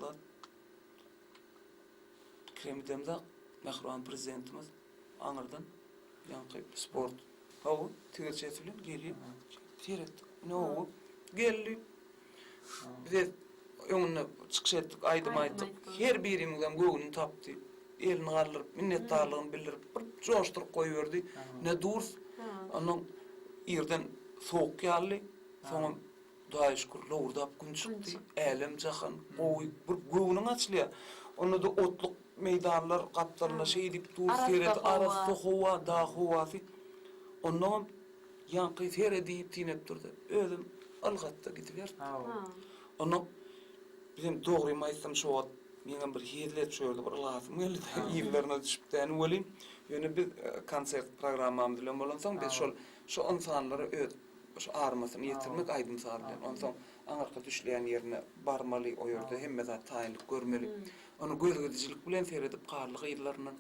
zat. Pikirim edemzok, mähriban Prezidentimiz aňyrdan ýaňky sport, hawa, tigirçesi bilen gelýär. Seretdik, ine owo, geldi. Biz öňünde çykyş etdik, aýdym aýtdyk. Her birimizem göwnüni tapdy. Elini galdyryp, minnetdarlygyny bildirip, bir joşduryp goýberdi. Ine durus. Ondan irden sowuk ýaly, soňam Hudaýa şükür, lowurdap gün çykdy. Älem-jahan gowy, bir göwnüň açylýar. Onda-da otluk meýdanlar gapdalynda şeýdip dur, seret, arassa howa, dag howasy. Onnoňam ýaňky seredip synap durdy. Özem ylgatda gidiberdi. Onnoň bizem dogrymy aýtsam şo wagt meňem bir hezil edip şo ýerde bir ylgasym geldi-de, yzlaryna düşüp däni welin, ýöne biz konsert programmamyz bilen bolansoň biz şol şo ynsanlara öz Şu armasyny ýetirmek aýdym-saz bilen. Onsoň aňyrky düşleýän ýerine barmaly, o ýerde hemme zat taýynlyk görmeli. Ony gözgedijilik bilen seredip garly gyzlaryndan.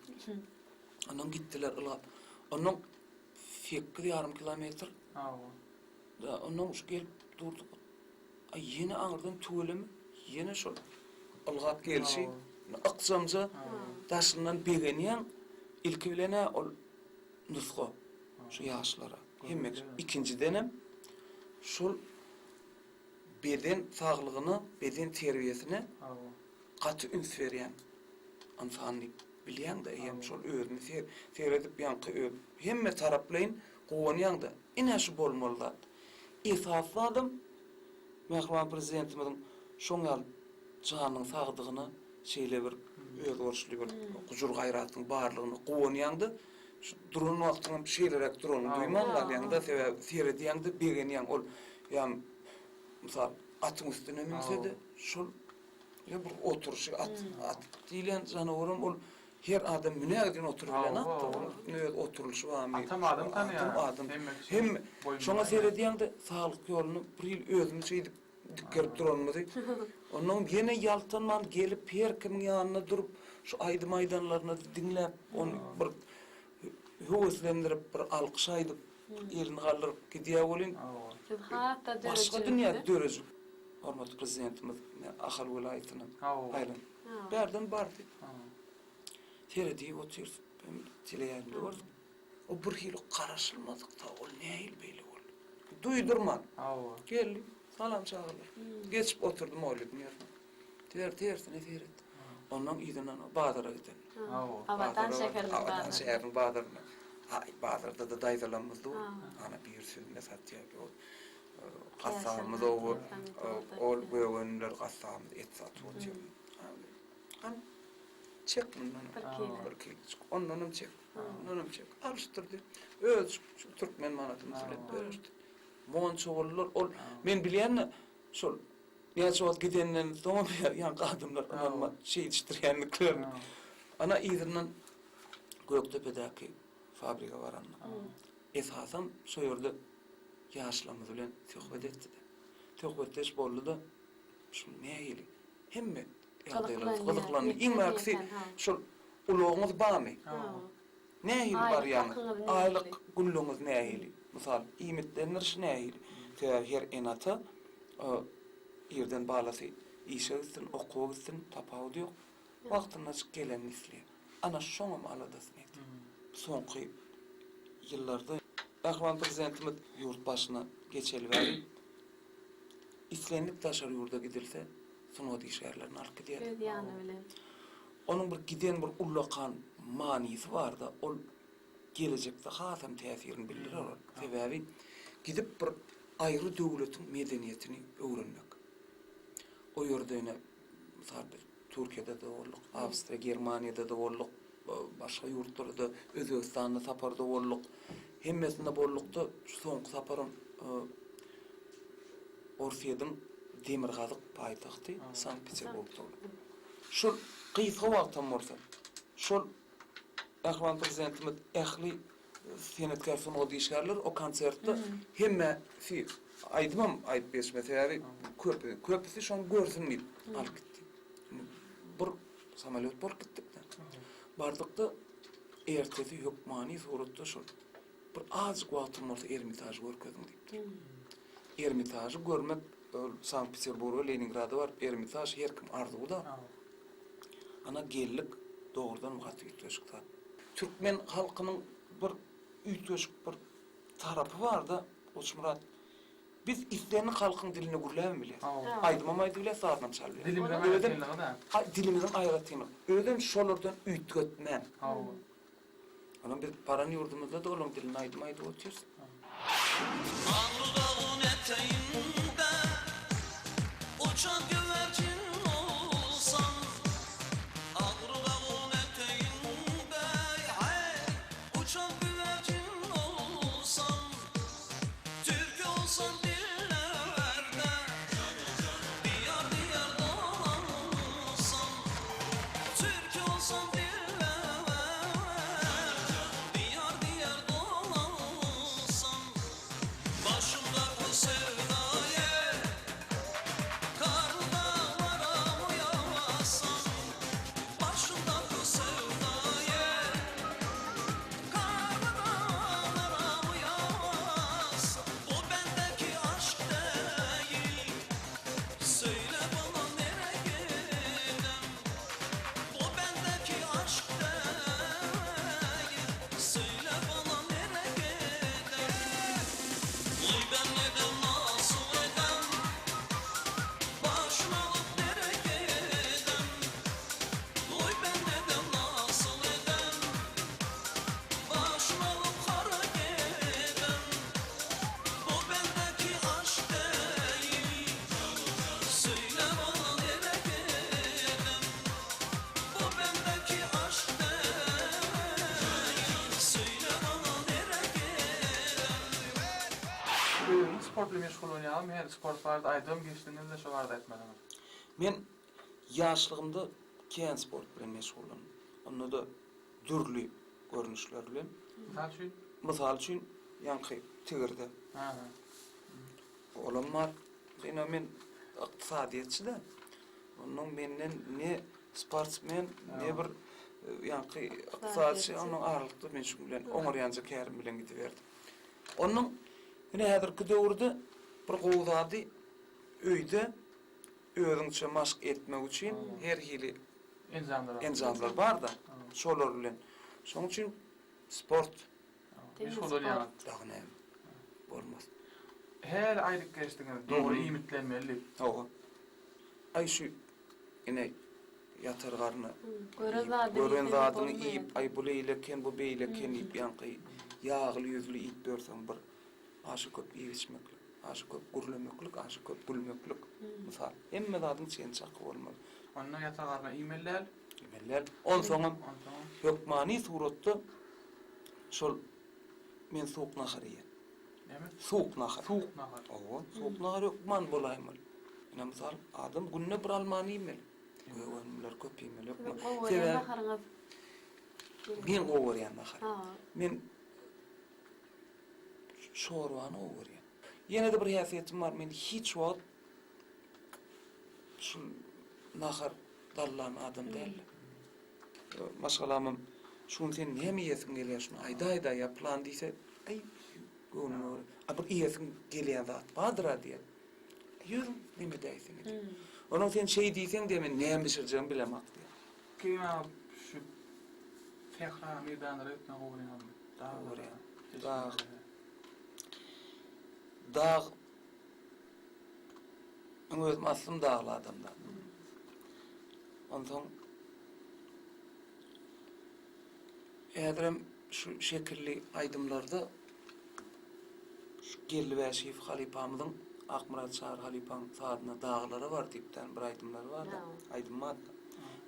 Ondan gitdiler ylgap. Ondan 8,5 kilometr. Hawa. Da, ondan şu gelip durduk. Aý, ýene aňyrdan tüweleme, ýene şol ylgap gelşi, ykjamja daşyndan begenýäň. Ilki bilen-ä ol nusga şu ýaşlara. Hemme ikinjidenem şol beden saglygyna, beden terbiýesine gaty üns berýän ynsan diýip bilýäň-de eýýäm şol özüni seredip ýaňky öz hemme taraplaýyn guwanýaň-da. Ine şu bolmaly zat. Esasy zadam mähriban Prezidentimiziň şoň ýaly janynyň sagdygyna şeýle bir özboluşly bir gujur-gaýratyň barlygyna guwanýaň-da. Şu duran wagtyňam şeýleräk duranyny duýman galýaň-da, sebäbi seredýäň-de begenýäň. Ol ýa mysal atyň üstüne münse-de şol ýa bir oturyşy at at diýilýän janawaram ol her adam münägedin oturyp bilen at-da, onuň üstünde öz oturylyşy barmy? Atam adam tanaýar. Atam adam. Hemme şoňa seredýäň-de saglyk ýoluny bir hili özümi şeýdip dikgerip duranymyzy, onnoň ýene ýaltanman gelip her kimiň ýanynda durup, şu aýdym aýdanlaryny diňläp, ony bir höweslendirip, bir alkyş aýdyp, elini galdyryp gidýär welin, Siz has-da başga dünýä döredijilik. Hormatly Prezidentimiz Ahal welaýatyna aýlanyp, bärden bardy. Seredip otyrys, teleýaýlymda gördük. O bir hili garaşylmadyk da ol nähili beýle boldy. Duýdurman. Hawa. Geldi. Salam çagalar. Geçip oturdy mugallymyň ýerine. Ter tersine seretdi. Ondan yzyndan bazara giden. Hawa. Abadan şäheriniň Abadan bazaryna. şäheriniň bazaryna. Aý, bazarda-da daýzalarymyz dur. Ana biri süzme satýar. Ol gassabymyz ow, ol gök önümler gassabymyz et satyp otyr. Hany çek mundan. Bir kilo. Bir kiloçuk. Ondanam çek. Ondanam çek. Alyşdyrdy. Öz şu türkmen manadyny bilen bölüşdi. Monça boldular. Ol men bilýän-de şol näçe wagt gidenden soňam ýaňky adamlar ynanman şeýdişdirýändiklerini. Ana yzyndan Gökdepedäki fabrige baranda. Esasam şo ýerde ýaşlarymyz bilen söhbet etdi-de. Söhbetdeş boldy-da, şu nähili hemme ýagdaýlar gyzyklandy. Iň bärkisi şol ulagyňyz barmy? Nähili barýaňyz? Aýlyk günlügiňiz nähili? Mysal, iýmitlendirişi nähili? Sebäbi her ene-ata irden balasy işe gitsin, okuwa gitsin, tapawudy ýok. Wagtynda gelenini isleýär. Ana şoňam aladasyny edýär. Soňky ýyllarda mähriban Prezidentimiz ýurt başyna geçeli bäri islendik daşary ýurda gidilse, sungat işgärlerini alyp gidýär. Öz ýany bilen. Onuň bir giden bir ullakan manysy bar-da, ol gelejekde hasam täsirini bildirer ol. Sebäbi gidip bir aýry döwletiň medeniýetini öwrenmek. O ýerde ine, mysal biz Türkiýede-de bolduk, Awstriýa, Germaniýada-da bolduk, başga ýurtlarda-da, Özbegistanda saparda bolduk. Hemmesinde bolduk-da, şu soňky saparam Orsýetiň demirgazyk paýtagty Sankt-Peterburgda bolduk. Şol gysga wagtam bolsa, şol mähriban Prezidentimiz ähli senetkär sungat işgärleri o konsertde hemmesi aýdymam aýdyp geçmedi, sebäbi köpi, köpüsi şony görsün diýip alyp gitdi. Bir samolýot bolup gitdik-de. Bardyk-da, ertesi hökmany suratda şol bir azajyk wagtym bolsa Ermitažy görkeziň diýipdir. Ermitažy görmek. Ol Sankt-Peterburga, Leningrada baryp Ermitaž her kim arzuwy-da. Ana geldik, dogrudanam gaty üýtgeşik zat. Türkmen halkynyň bir üýtgeşik bir tarapy bar-da, Goçmyrat. Biz islendik halkyň dilinde gürläbem bilýäs. Aýdymam aýdyp bilýäs, sazynam çalyp bilýäs. Dilimiziň aýratynlygy-da. Dilimiziň aýratynlygy. Özem şolardan üýtgetmän. Onam biz baran ýurdumyzda-da olaň dilinde aýdym aýdyp otyrys. Agry dagyň eteginde uçan güwerçin bolsam, Agry dagyň eteginde, heý, uçan güwerçin bolsam, Türki olsam dillerde, diýar-diýar dolansam, Türki olsam dillerde, diýar-diýar dolansam, Başymdaky sevdaýa garly daglara uýasam, Başymdaky sevdaýa garly daglara uýasam, Bu bendeki aşk değil, söýle bana nere gidem? Bu bendeki aşk değil, söýle bana nere gidem? Oy ben nedem nasıl edem? Başım alıp nere gidem? Oy ben nedem nasıl edem? Başım alıp kara gedem? Bu bendeki aşk değil, söyle bana nere gedem? Bu bendeki aşk değil, söyle bana nere gedem? Özüňiz sport bilen meşgullanýaňyzmy? Her sport barada aýdybam geçdiňiz-de şo barada aýtmadyňyz. Men ýaşlygymda kän sport bilen meşgullandym. Onda-da dürli görnüşler bilen. Mysal üçin? Mysal üçin, ýaňky tigirde. Ha. Olam bar. Ine men ykdysadyýetçi-de. Onnoň menden ne sportsmen, ne bir ýaňky ykdysatçy, onuň aralykda men şuň bilen oňarýanja kärim bilen gidiberdim. Onnoň ine häzirki döwürde bir gowy zady öýde özüňçe maşk etmek üçin her hili Enjamlar. enjamlar bar-da, şolar bilen. Şonuň üçin sport Meşgul bolýaňyz. Dagy näme? Bolmaz. Häli aýdyp geçdiňiz, dogry iýmitlenmeli diýip. Hawa. Aý şu ine ýatar garny Gören zadyny gören iýseň zadyňy bolmaýar. iýip, aý bu leýle eken, bu beýle eken diýip ýaňky ýagly ýüzli iýip ýörseň bir aşa köp iýip içmeklik, aşa köp gürlemeklik, aşa köp gülmeklik mysal. Hemme zadyň çeni-çaky bolmaly. Onda ýatar garna iýmeli däl. Iýmeli däl. Onsoňam Onsoňam hökmany suratda şol men suwuk nahar iýen. Näme? Suwuk nahar. Suwuk nahar. Hawa, suwuk nahar hökman bolaýmaly. Ine mysal, adam günde bir almany iýmeli. Gök önümleri köp iýmeli hökman. Siziň gowy görýän naharyňyz? Men gowy görýän nahar. Ha. Men çorbany gowy görýän. Ýene-de bir häsiýetim bar, men hiç wagt şul nahar dallan adam däldim. Maşgalamam şu gün sen näme iýesiň gelýär şuny aýdaý-da ýa pylan diýse, aý göwnüme görä, a bir iýesiň gelýän zat bardyr-a diýýär. Ýör neme edäýseň et. Onuň sen şeý diýseň diýýär men näme bişirjegimi bilemok diýýär. Kerim aga şu sähra meýdanlara gitmegi gowy görýäňizmi? Dag Görýän. Dag. Dag Meň özüm aslym dagly adamdan. Onsoň häzirem şu şekilli aýdymlarda şu Geldi Bäşiýew halypamyzyň Akmyrat Çary halypaň sazyna Daglara bar diýipdän bir aýdymlary bar-da, aýdym bar-da.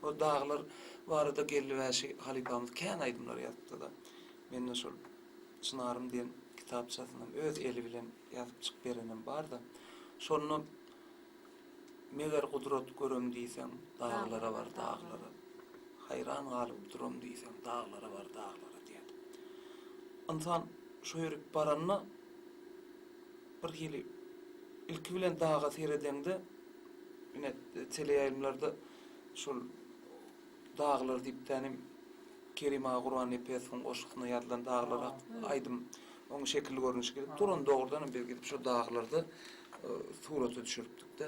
O daglar barada Geldi Bäşi halypamyz kän aýdymlar ýazypdy-da. Mende şol Çynarym diýen kitapçasynam öz eli bilen ýazyp çyk berenem bar-da. Şonda Meger gudrat görem diýseň, daglara bar, daglara. Haýran galyp duram diýseň, daglara bar, daglara diýýärdi. Ynsan şo ýerik baranda bir hili ilki bilen daga seredeňde, ine teleýaýlymlarda şol daglar diýip tänim Kerim aga Gurbannepesowyň goşgusyna ýazylan daglar hakda aýdym oň şekilli görnüşi gelip dur. Ony dogrudanam biz gidip şo daglarda. surata düşüripdik-de.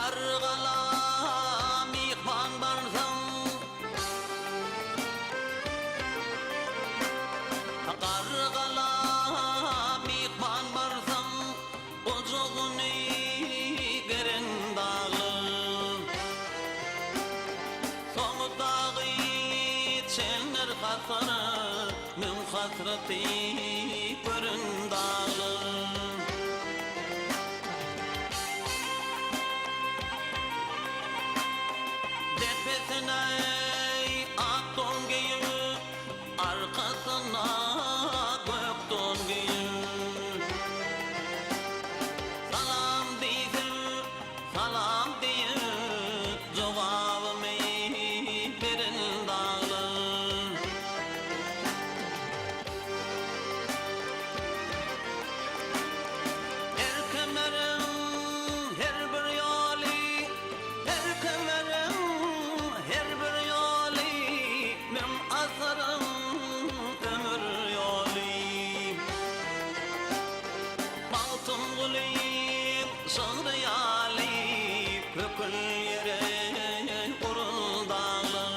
Gargala myhman barsaň Gargala myhman barsaň Ojagyny geren daglar Soň dagy çenler hasara Müň hasraty gören daglar. Depesine ak don geýip, arkasyna gök don geýip. Salam diýsem, salam diýip, jogabymy beren daglar. Her kemeriň her bir ýoly, her kemeriň her bir ýoly, Müň asyryň ömür ýoly. Magtymgulyň şygry ýaly, Kökün ýere urul daglar.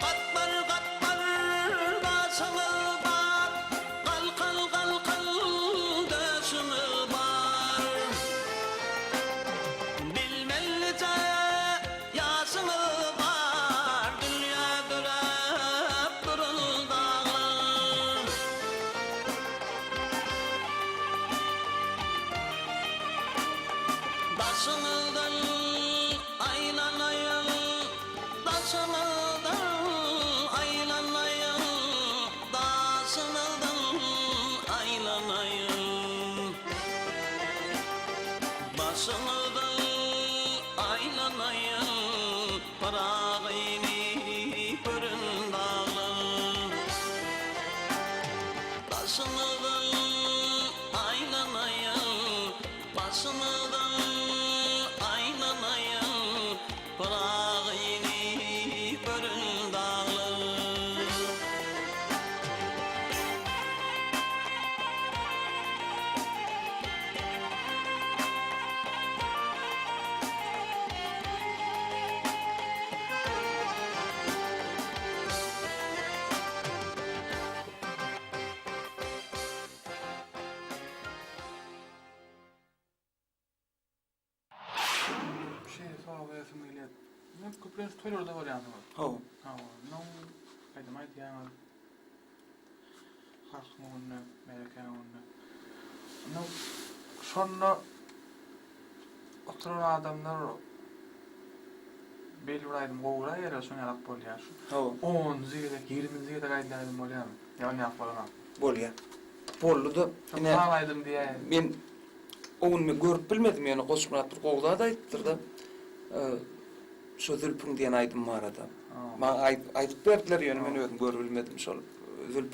Gatbar-gatbar daşyňyz bar, Galkan-galkan döşüňiz bar. Bilmelice ýaşyňyz bar, Dünýä döräp duran daglar. Daşyňyzdan aýlanaýyn, Daşyňyzdan aýlanaýyn, Daşyňyzdan aýlanaýyn. Başyňyzdan aýlanaýyn, Pyragyny görün daglar. Daşyňyzdan aýlanaýyn, Başyňyzdan aýlanaýyn, Pyragyny görün daglar. Şeýle sorag beresim gelýär. Men köplenç toýlarda bolýansyňyz. Hawa. Hawa. Munuň aýdym aýdýaňyz. Halkyň öňünde, märekäň öňünde. Munuň şonda oturan adamlar belli bir aýdym gowurak ýerler şoň ýalak bolýar. Şu Hawa. onunjy gezek, ýigriminji gezek aýdylýan aýdym bolýarmy? Ýa onýak bolanok? Bolýar. Boldy-da, ine. Hökman aýdym diýäýiň. Men o gün men görüp bilmedim, ýöne Goçmyrat bir gowy zat aýdypdyr-da. Şo Zülpüň diýen aýdym barada. Maňa aýdyp berdiler, ýöne men özüm görüp bilmedim şol Zülpüň.